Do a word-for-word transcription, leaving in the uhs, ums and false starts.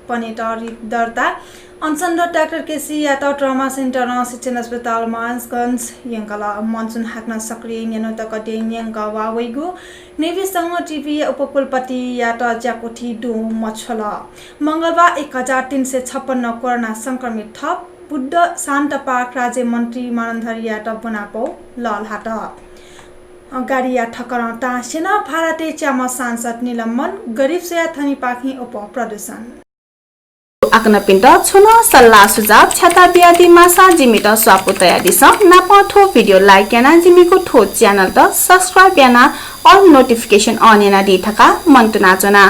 पनेत रिट दर्ता। अनसनरत डाक्टर केसीयात ट्रमा सेन्टरं शिक्षण अस्पताल महाराजगंज यंकल। मनसुन हाकनं सक्रिय न्यान्हु तक देय् न्यंकः वा वइगु। नेविसंघ टिभीया उपकुलपतियात ज्याकुथि दुं मछ्वल। मंगलबार एक हजार तीन सय छप्पन्न कोरोना संक्रमित थप। बुद्ध शान्त पार्क राज्य मन्त्री मानन्धरयात ब्वनापौ लःल्हात। गाडीया ठक्करं तां स्यन। भारतय् च्याम्ह सांसद निलम्बन। गरिब स्वयाः थनिपाखें अप्वः प्रदूषण। आकनपिन्त छुं नं सल्लाह सुझाव छ्याता बियादी माःसा जिमित स्वापू तयादिसँ। नापं थ्व video like यानाः जिमिगु थ्व channel त subscribe यानाः all notification on यानादी धकाः मनंतुना च्वना।